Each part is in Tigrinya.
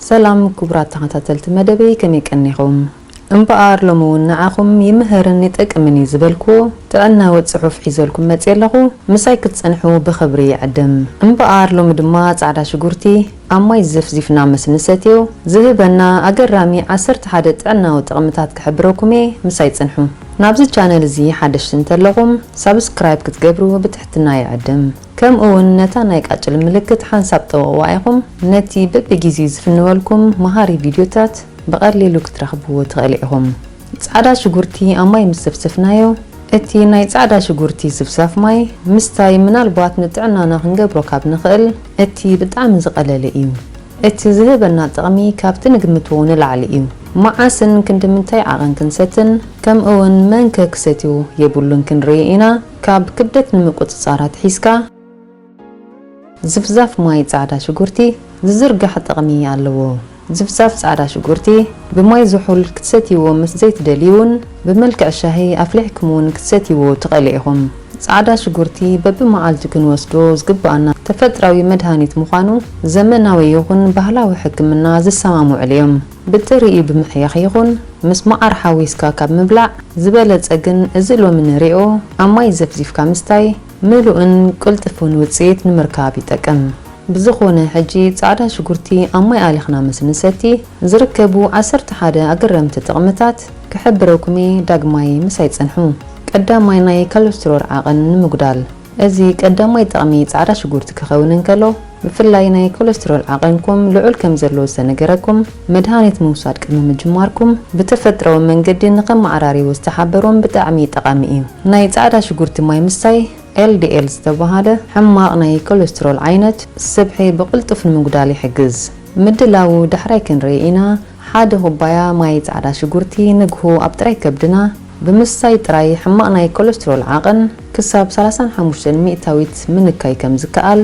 ሰላም ክቡራት ተኸታተልቲ መደበይ፣ ከመይ ቀኒኹም? እምበኣር ሎሚ እውን ንዓኹም ይምህርን ይጠቅምን እዩ ዝበልኩዎ ጥዕናዊ ጽሑፍ ሒዘልኩም መጽየ ኣለኹ። ምሳይ ክትጸንሑ ብኽብሪ ይዕድም። እምበኣር ሎሚ ድማ ጻዕዳ ሽጉርቲ ኣብ ማይ ዘፍዚፍና ምስ ንሰትዮ ዝህበና ኣገራሚ ዓሰርተ ሓደ ጥዕናዊ ጥቕምታት ክሕብረኩም እየ። ምሳይ ጽንሑ። ናብዚ ቻነል እዚ ሓደሽቲ እንተለኹም ሳብስክራይብ ክትገብሩ ብትሕትና ይዕድም። ከምኡ እውን ነታ ናይ ቃጭል ምልክት ሓንሳብ ጠወቕዋ ኢኹም፣ ነቲ በብግዜኡ ዝፍንወልኩም መሃሪ ቪድዮታት ብቐሊሉ ክትረኽብዎ ትኽእሉ ኢኹም። ጻዕዳ ሽጉርቲ ኣብ ማይ ምስ ዘፍሰፍናዮ፣ እቲ ናይ ጻዕዳ ሽጉርቲ ዝፍሳፍ ማይ ምስታይ ምናልባት ንጥዕናና ክንገብሮ ካብ ንኽእል እቲ ብጣዕሚ ዝቐለለ እዩ። እቲ ዝህበና ጥቕሚ ካብቲ ንግምቶ ንላዕሊ እዩ። መዓስን ክንዲ ምንታይ ዓቐን ክንሰትን፣ ከምኡ እውን መንከ ክሰትዮ የብሉን ክንርኢ ኢና። ካብ ክብደት ንምቁጽጻር ኣትሒዝካ፣ ዝፍዛፍ ማይ ጻዕዳ ሽጉርቲ ዝዝርጋሕ ጥቕሚ ኣለዎ። ዝፍዛፍ ጻዕዳ ሽጉርቲ ብማይ ዝሑል ክትሰትይዎ ምስ ዘይትደልዩ እውን ብመልክዕ ሻሂ ኣፍሊሕኩም እውን ክትሰትይዎ ትኽእሉ ኢኹም። ጻዕዳ ሽጉርቲ በብመዓልቱ ክንወስዶ ዝግብኣና ተፈጥራዊ መድሃኒት ምዃኑ ዘመናዊ ይኹን ባህላዊ ሕክምና ዝሰማምዑሉ እዮም። ብጥሪኡ ብምሕያኽ ይኹን ምስ መዓር ሓዊስካ ካብ ምብላዕ ዝበለጸ ግን እዚ ሎሚ ንሪኦ ኣብ ማይ ዘፍዚፍካ ምስታይ ምሉእን ቅልጥፉን ውጽኢት ንምርካብ ይጠቅም። ብዝኾነ ሕጂ ጻዕዳ ሽጉርቲ ኣብ ማይ ኣሊኽና ምስ ንሰቲ ዝርከቡ ዓሰርተ ሓደ ኣገረምቲ ጥቕምታት ክሕብረኩም እየ፣ ዳግማይ ምሳይ ጽንሑ። ቀዳማይ ናይ ኮለስትሮል ዓቐን ንምጉዳል። እዚ ቀዳማይ ጥቕሚ ጻዕዳ ሽጉርቲ ክኸውን እንከሎ፣ ብፍላይ ናይ ኮለስትሮል ዓቐንኩም ልዑል ከም ዘሎ ዝተነገረኩም፣ መድሃኒት ምውሳድ ቅድሚ ምጅማርኩም ብተፈጥሮዊ መንገዲ ንኸመዓራርይዎ ዝተሓበሮም ብጣዕሚ ጠቓሚ እዩ። ናይ ጻዕዳ ሽጉርቲ ማይ ምስታይ ኤል ዲ ኤል ዝተባህለ ሕማቕ ናይ ኮለስትሮል ዓይነት ስብሒ ብቕልጡፍ ንምጉዳል ይሕግዝ። ምድላዉ ዳሕራይ ክንርኢ ኢና። ሓደ ኩባያ ማይ ጻዕዳ ሽጉርቲ ንግሆ ኣብ ጥራይ ከብድና ብምስታይ ጥራይ ሕማቕ ናይ ኮለስትሮል ዓቐን ክሳብ ሰላሳን ሓሙሽተን ሚእታዊት ምንካይ ከም ዝከኣል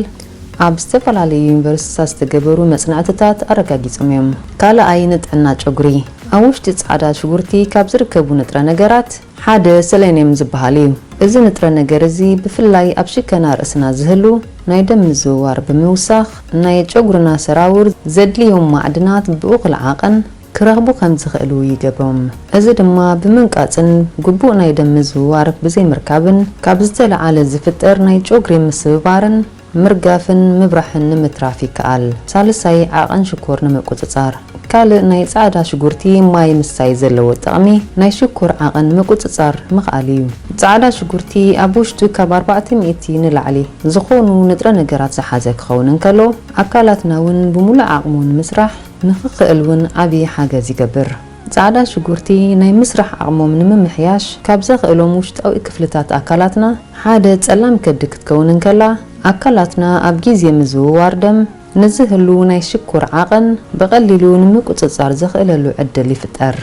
ኣብ ዝተፈላለዩ ዩኒቨርሲቲታት ዝተገበሩ መጽናዕትታት ኣረጋጊጾም እዮም። ካልኣይ፣ ንጥዕና ጨጉሪ። ኣብ ውሽጢ ጻዕዳ ሽጉርቲ ካብ ዝርከቡ ንጥረ ነገራት ሓደ ሰሌንየም ዝበሃል እዩ። እዚ ንጥረ ነገር እዚ ብፍላይ ኣብ ሽከና ርእስና ዝህሉ ናይ ደም ምዝውዋር ብምውሳኽ ናይ ጨጉርና ሰራውር ዘድልዮም ማዕድናት ብእኹል ዓቐን ክረኽቡ ከም ዝኽእሉ ይገብሮም። እዚ ድማ ብምንቃጽን ግቡእ ናይ ደም ምዝውዋር ብዘይምርካብን ካብ ዝተለዓለ ዝፍጠር ናይ ጨጉሪ ምስብባርን ምርጋፍን ምብራሕን ንምትራፍ ይከኣል። ሳልሳይ፣ ዓቐን ሽኮር ንምቁጽጻር። ካልእ ናይ ጻዕዳ ሽጉርቲ ማይ ምስታይ ዘለዎ ጥቕሚ ናይ ሽኮር ዓቐን ምቁጽጻር ምኽኣል እዩ። ጻዕዳ ሽጉርቲ ኣብ ውሽጡ ካብ ኣርባዕተ ሚእቲ ንላዕሊ ዝኾኑ ንጥረ ነገራት ዝሓዘ ክኸውን እንከሎ፣ ኣካላትና እውን ብምሉእ ዓቕሙ ንምስራሕ ንኽኽእል እውን ዓብዪ ሓገዝ ይገብር። ጻዕዳ ሽጉርቲ ናይ ምስራሕ ዓቕሞም ንምምሕያሽ ካብ ዘኽእሎም ውሽጣዊ ክፍልታት ኣካላትና ሓደ ጸላም ከብዲ ክትከውን እንከላ፣ ኣካላትና ኣብ ግዜ ምዝውዋር ደም ንዝህሉ ናይ ሽኮር ዓቐን ብቐሊሉ ንምቁጽጻር ዘኽእለሉ ዕድል ይፍጠር።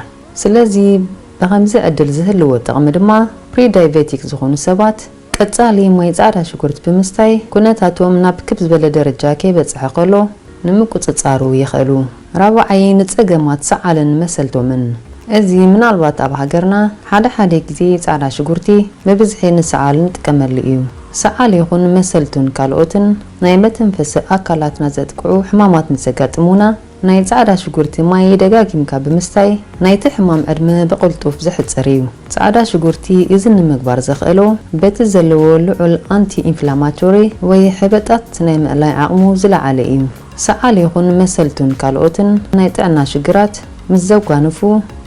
ስለዚ ብኸምዚ ዕድል ዝህልዎ ጥቕሚ ድማ ፕሪዳይቤቲክ ዝኾኑ ሰባት ቀጻሊ ማይ ጻዕዳ ሽጉርቲ ብምስታይ ኩነታቶም ናብ ክብ ዝበለ ደረጃ ከይበጽሐ ከሎ ንምቁጽጻሩ ይኽእሉ። ራብዓይ፣ ንጸገማት ሰዓልን መሰልቶምን። እዚ ምናልባት ኣብ ሃገርና ሓደ ሓደ ግዜ ጻዕዳ ሽጉርቲ ብብዝሒ ንሰዓል ንጥቀመሉ እዩ። ሰዓል ይኹን መሰልቱን ካልኦትን ናይ መተንፈሲ ኣካላትና ዘጥቅዑ ሕማማት ንዘጋጥሙና ናይ ጻዕዳ ሽጉርቲ ማይ ደጋጊምካ ብምስታይ ናይቲ ሕማም ዕድመ ብቕልጡፍ ዘሕጽር እዩ። ጻዕዳ ሽጉርቲ እዚ ንምግባር ዘኽእሎ በቲ ዘለዎ ልዑል ኣንቲ ኢንፍላማቶሪ ወይ ሕበጣት ናይ ምእላይ ዓቕሙ ዝለዓለ እዩ። ሰዓል ይኹን መሰልቱን ካልኦትን ናይ ጥዕና ሽግራት ምስ ዘጓንፉ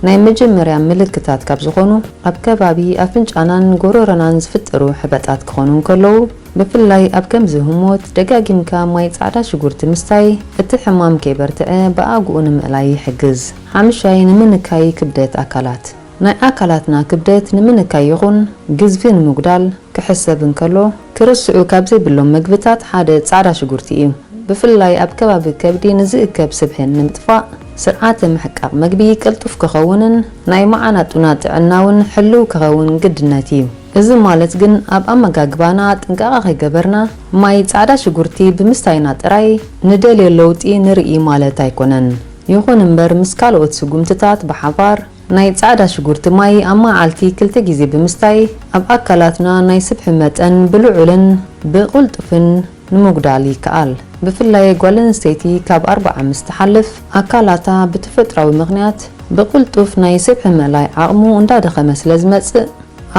ናይ መጀመርያ ምልክታት ካብ ዝኾኑ ኣብ ከባቢ ኣፍንጫናን ጎሮሮናን ዝፍጠሩ ሕበጣት ክኾኑ እንከለዉ ብፍላይ ኣብ ከምዚ ህሞት ደጋጊምካ ማይ ጻዕዳ ሽጉርቲ ምስታይ እቲ ሕማም ከይበርትዐ ብኣግኡ ንምእላይ ይሕግዝ። ሓምሻይ ንምንካይ ክብደት ኣካላት። ናይ ኣካላትና ክብደት ንምንካይ ይኹን ግዝፊ ንምጉዳል ክሕሰብ እንከሎ ክርስዑ ካብ ዘይብሎም መግብታት ሓደ ጻዕዳ ሽጉርቲ እዩ። ብፍላይ ኣብ ከባቢ ከብዲ ንዝእከብ ስብሒ ንምጥፋእ ስርዓተ ምሕቃቕ መግቢ ቅልጡፍ ክኸውንን ናይ መዓናጡና ጥዕና እውን ሕልው ክኸውን ግድነት እዩ። እዚ ማለት ግን ኣብ ኣመጋግባና ጥንቃቐ ከይገበርና ማይ ጻዕዳ ሽጉርቲ ብምስታይና ጥራይ ንደልዮ ለውጢ ንርኢ ማለት ኣይኮነን። ይኹን እምበር ምስ ካልኦት ስጉምትታት ብሓባር ናይ ጻዕዳ ሽጉርቲ ማይ ኣብ መዓልቲ ክልተ ግዜ ብምስታይ ኣብ ኣካላትና ናይ ስብሒ መጠን ብልዑልን ብቕልጡፍን ንምጉዳል ይከኣል። ብፍላይ ጓል ኣንስተይቲ ካብ ኣርብዓ ምስ ትሓልፍ ኣካላታ ብተፈጥራዊ ምኽንያት ብቕልጡፍ ናይ ስብሒ ምእላይ ዓቕሙ እንዳደኸመ ስለ ዝመጽእ፣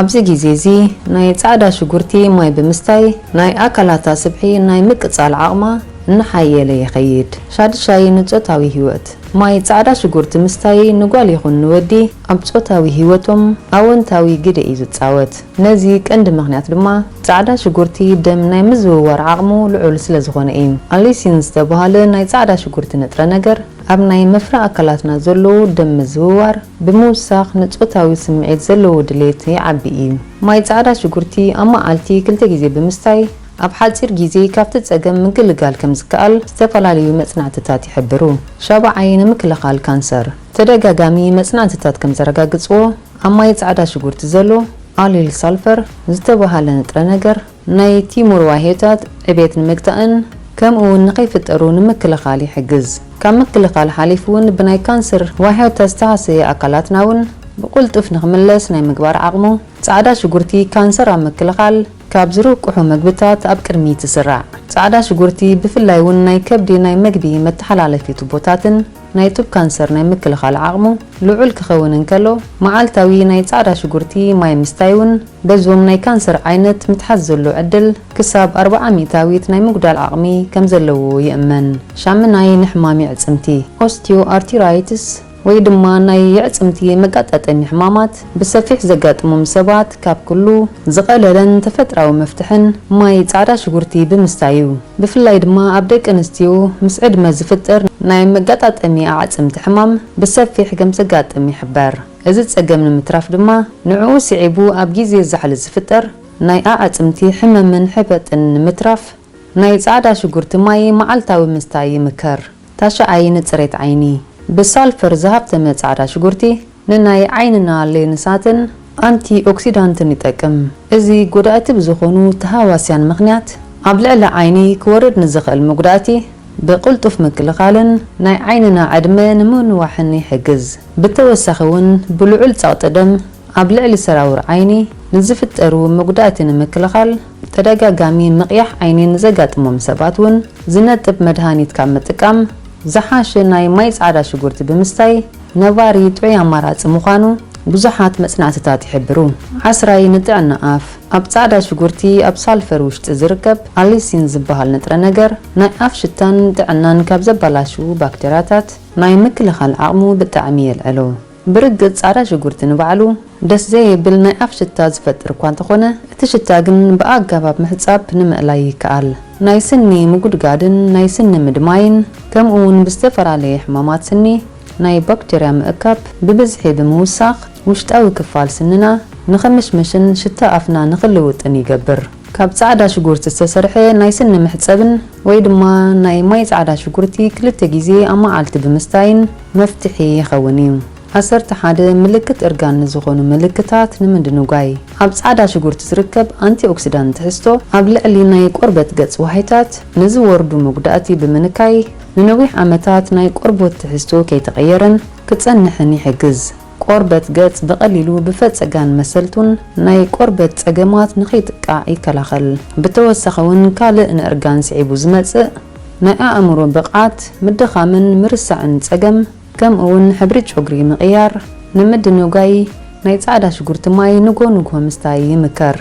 ኣብዚ ግዜ እዚ ናይ ጻዕዳ ሽጉርቲ ማይ ብምስታይ ናይ ኣካላታ ስብሒ ናይ ምቅጻል ዓቕማ እናሓየለ ይኸይድ። ሻድሻይ ንጾታዊ ህይወት። ማይ ጻዕዳ ሽጉርቲ ምስታይ ንጓል ይኹን ንወዲ ኣብ ጾታዊ ህይወቶም ኣወንታዊ ግደ እዩ ዝጻወት። ነዚ ቀንዲ ምኽንያት ድማ ጻዕዳ ሽጉርቲ ደም ናይ ምዝውዋር ዓቕሙ ልዑል ስለ ዝኾነ እዩ። ኣሊሲን ዝተባህለ ናይ ጻዕዳ ሽጉርቲ ንጥረ ነገር ኣብ ናይ መፍረ ኣካላትና ዘለዉ ደም ምዝውዋር ብምውሳኽ ንጾታዊ ስምዒት ዘለዎ ድሌት ይዓቢ እዩ። ማይ ጻዕዳ ሽጉርቲ ኣብ መዓልቲ ክልተ ግዜ ብምስታይ ኣብ ሓጺር ግዜ ካብቲ ጸገም ምግልጋል ከም ዝከኣል ዝተፈላለዩ መጽናዕትታት ይሕብሩ። ሻባዓይ ንምክልኻል ካንሰር። ተደጋጋሚ መጽናዕትታት ከም ዘረጋግጽዎ ኣብ ማይ ጻዕዳ ሽጉርቲ ዘሎ ኣሊል ሳልፈር ዝተባህለ ንጥረ ነገር ናይ ቲሙር ዋሄታት ዕቤት ንምግታእን ከምኡ እውን ንኸይፍጠሩ ንምክልኻል ይሕግዝ። ካብ ምክልኻል ሓሊፉ እውን ብናይ ካንሰር ዋሄታት ዝተሃሰየ ኣካላትና እውን ብቕልጡፍ ንኽምለስ ናይ ምግባር ዓቕሙ። ጻዕዳ ሽጉርቲ ካንሰር ኣብ ምክልኻል ካብ ዝርቅሑ መግብታት ኣብ ቅድሚት ይስራዕ። ጻዕዳ ሽጉርቲ ብፍላይ እውን ናይ ከብዲ ናይ መግቢ መተሓላለፊ ቱቦታትን ናይ ጡብ ካንሰር ናይ ምክልኻል ዓቕሙ ልዑል ክኸውን እንከሎ፣ መዓልታዊ ናይ ጻዕዳ ሽጉርቲ ማይ ምስታይ እውን በዞም ናይ ካንሰር ዓይነት ምትሓዝ ዘሎ ዕድል ክሳብ ኣርብዓ ሚእታዊት ናይ ምጉዳል ዓቕሚ ከም ዘለዎ ይእመን። ሻምናይ ንሕማም የዕጽምቲ፣ ኦስቲዮኣርቲራይትስ ወይ ድማ ናይ የዕጽምቲ መጋጣጠሚ ሕማማት ብሰፊሕ ዘጋጥሞም ሰባት ካብ ኩሉ ዝቐለለን ተፈጥራዊ መፍትሕን ማይ ጻዕዳ ሽጉርቲ ብምስታይ እዩ። ብፍላይ ድማ ኣብ ደቂ ኣንስትዮ ምስ ዕድመ ዝፍጠር ናይ መጋጣጠሚ ኣዕጽምቲ ሕማም ብሰፊሕ ከም ዘጋጥም ይሕበር። እዚ ጸገም ንምትራፍ ድማ ንዕኡ ስዒቡ ኣብ ግዜ ዛሕሊ ዝፍጠር ናይ ኣዕጽምቲ ሕመምን ሕበጥን ንምትራፍ ናይ ጻዕዳ ሽጉርቲ ማይ መዓልታዊ ምስታይ ይምከር። ታሽዓይ ንጽሬት ዓይኒ። ብሳልፈር ዝሃብተመ ጻዕዳ ሽጉርቲ ንናይ ዓይንና ሌንሳትን ኣንቲ ኦክሲዳንትን ይጠቅም። እዚ ጎዳእቲ ብዝኾኑ ተሃዋስያን ምኽንያት ኣብ ልዕሊ ዓይኒ ክወርድ ንዝኽእል መጉዳእቲ ብቕልጡፍ ምክልኻልን ናይ ዓይንና ዕድመ ንምንዋሕን ይሕግዝ። ብተወሳኺ እውን ብልዑል ጸቕጢ ደም ኣብ ልዕሊ ሰራውር ዓይኒ ንዝፍጠሩ መጉዳእቲ ንምክልኻል ተደጋጋሚ ምቕያሕ ዓይኒ ንዘጋጥሞም ሰባት እውን ዝነጥብ መድሃኒት ካብ ምጥቃም ዝሓሸ ናይ ማይ ጻዕዳ ሽጉርቲ ብምስታይ ነባሪ ጥዑይ ኣማራጺ ምዃኑ ብዙሓት መጽናዕትታት ይሕብሩ። ዓስራይ ንጥዕና ኣፍ። ኣብ ጻዕዳ ሽጉርቲ ኣብ ሳልፈር ውሽጢ ዝርከብ ኣሊሲን ዝበሃል ንጥረ ነገር ናይ ኣፍ ሽታን ጥዕናን ካብ ዘበላሽዉ ባክተርያታት ናይ ምክልኻል ዓቕሙ ብጣዕሚ የልዕሎ። ብርግጽ ጻዕዳ ሽጉርቲ ንባዕሉ ደስ ዘየብል ናይ ኣፍ ሽታ ዝፈጥር እኳ እንተኾነ፣ እቲ ሽታ ግን ብኣገባብ ምሕጻብ ንምእላይ ይከኣል። ናይ ስኒ ምጉድጋድን ናይ ስኒ ምድማይን ከምኡ እውን ብዝተፈላለየ ሕማማት ስኒ ናይ ባክተርያ ምእካብ ብብዝሒ ብምውሳኽ ውሽጣዊ ክፋል ስንና ንኽምሽምሽን ሽታ ኣፍና ንኽልውጥን ይገብር። ካብ ጻዕዳ ሽጉርቲ ዝተሰርሐ ናይ ስኒ መሕጸብን ወይ ድማ ናይ ማይ ጻዕዳ ሽጉርቲ ክልተ ግዜ ኣብ መዓልቲ ብምስታይን መፍትሒ ይኸውን እዩ። ዓሰርተ ሓደ ምልክት እርጋን ንዝኾኑ ምልክታት ንምድንጓይ። ኣብ ጻዕዳ ሽጉርቲ ዝርከብ ኣንቲኦክሲዳንት ትሕዝቶ ኣብ ልዕሊ ናይ ቆርበት ገጽ ዋሂታት ንዝወርዱ መጉዳእቲ ብምንካይ ንነዊሕ ዓመታት ናይ ቆርበት ትሕዝቶ ከይተቐየረን ክጸንሕን ይሕግዝ። ቆርበት ገጽ ብቐሊሉ ብፈጸጋን መሰልቱን ናይ ቆርበት ጸገማት ንኸይጥቃዕ ይከላኸል። ብተወሳኺ እውን ካልእ ንእርጋን ስዒቡ ዝመጽእ ናይ ኣእምሮ ብቕዓት ምድኻምን ምርሳዕን ጸገም ከምኡ እውን ሕብሪ ጨጉሪ ምቕያር ንምድንጓይ ናይ ጻዕዳ ሽጉርቲ ማይ ንጎ ንጎ ምስታይ ይምከር።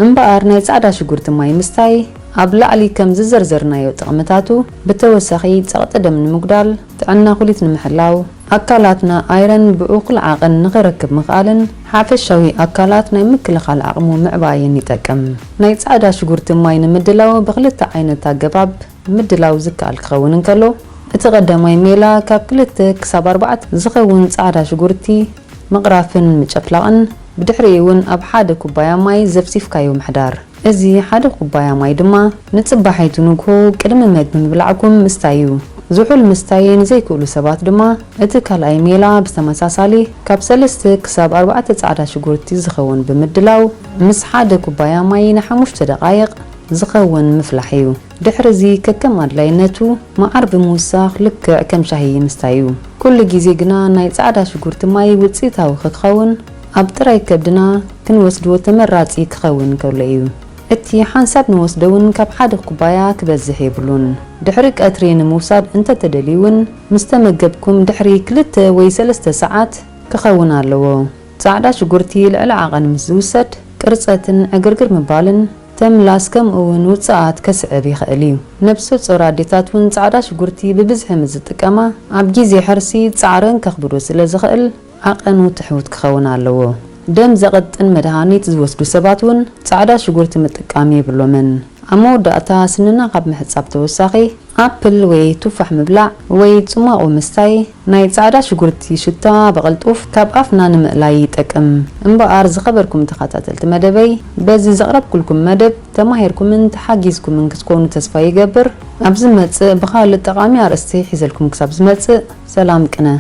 እምበኣር ናይ ጻዕዳ ሽጉርቲ ማይ ምስታይ ኣብ ላዕሊ ከም ዝዘርዘርናዮ ጥቕምታቱ ብተወሳኺ ጸቕጢ ደም ንምጉዳል፣ ጥዕና ኩሊት ንምሕላው፣ ኣካላትና ኣይረን ብእኹል ዓቐን ንኽረክብ ምኽኣልን ሓፈሻዊ ኣካላት ናይ ምክልኻል ዓቕሙ ምዕባይን ይጠቅም። ናይ ጻዕዳ ሽጉርቲ ማይ ንምድላው ብኽልተ ዓይነት ኣገባብ ምድላው ዝከኣል ክኸውን እንከሎ፣ እቲ ቀዳማይ ሜላ ካብ ክልተ ክሳብ ኣርባዕተ ዝኸውን ጻዕዳ ሽጉርቲ ምቕራፍን ምጨፍላቕን፣ ብድሕሪኡ እውን ኣብ ሓደ ኩባያ ማይ ዘፍሲፍካዮ ምሕዳር። እዚ ሓደ ኩባያ ማይ ድማ ንጽባሒቱ ንግሆ ቅድሚ መግቢ ምብላዕኩም ምስታይ እዩ። ዝሑል ምስታይ ንዘይክእሉ ሰባት ድማ እቲ ካልኣይ ሜላ ብተመሳሳሊ ካብ ሰለስተ ክሳብ ኣርባዕተ ጻዕዳ ሽጉርቲ ዝኸውን ብምድላው ምስ ሓደ ኩባያ ማይ ንሓሙሽተ ደቓይቕ ዝኸውን ምፍላሕ እዩ። ድሕሪ እዚ ከከም ኣድላይነቱ መዓር ብምውሳኽ ልክዕ ከም ሻሂ ምስታይ እዩ። ኩሉ ግዜ ግና ናይ ጻዕዳ ሽጉርቲ ማይ ውጽኢታዊ ክኸውን ኣብ ጥራይ ከብድና ክንወስዶ ተመራጺ ክኸውን ከሎ እዩ። እቲ ሓንሳብ ንወስዶ እውን ካብ ሓደ ኩባያ ክበዝሕ የብሉን። ድሕሪ ቀትሪ ንምውሳድ እንተተደልዩ እውን፣ ምስ ተመገብኩም ድሕሪ ክልተ ወይ ሰለስተ ሰዓት ክኸውን ኣለዎ። ጻዕዳ ሽጉርቲ ልዕሊ ዓቐን ምስ ዝውሰድ፣ ቅርጸትን ዕግርግር ምባልን፣ ተምላስ፣ ከምኡ እውን ውጽኣት ከስዕብ ይኽእል እዩ። ነብሰ ጾር ኣዴታት እውን ጻዕዳ ሽጉርቲ ብብዝሒ ምስ ዝጥቀማ፣ ኣብ ግዜ ሕርሲ ጻዕረን ከኽብዶ ስለ ዝኽእል፣ ዓቐኑ ትሑት ክኸውን ኣለዎ። ደም ዘቐጥን መድሃኒት ዝወስዱ ሰባት እውን ጻዕዳ ሽጉርቲ ምጥቃም የብሎምን። ኣብ መወዳእታ፣ ስንና ካብ ምሕጻብ ተወሳኺ፣ ኣፕል ወይ ቱፋሕ ምብላዕ ወይ ጽማቑ ምስታይ፣ ናይ ጻዕዳ ሽጉርቲ ሽታ ብቐልጡፍ ካብ ኣፍና ንምእላይ ይጠቅም። እምበኣር፣ ዝኸበርኩም ተኸታተልቲ መደበይ፣ በዚ ዘቕረብኩልኩም መደብ ተማሂርኩምን ተሓጊዝኩምን ክትኮኑ ተስፋ ይገብር። ኣብ ዝመጽእ ብኻልእ ጠቓሚ ኣርእስቲ ሒዘልኩም ክሳብ ዝመጽእ፣ ሰላም ቅነ።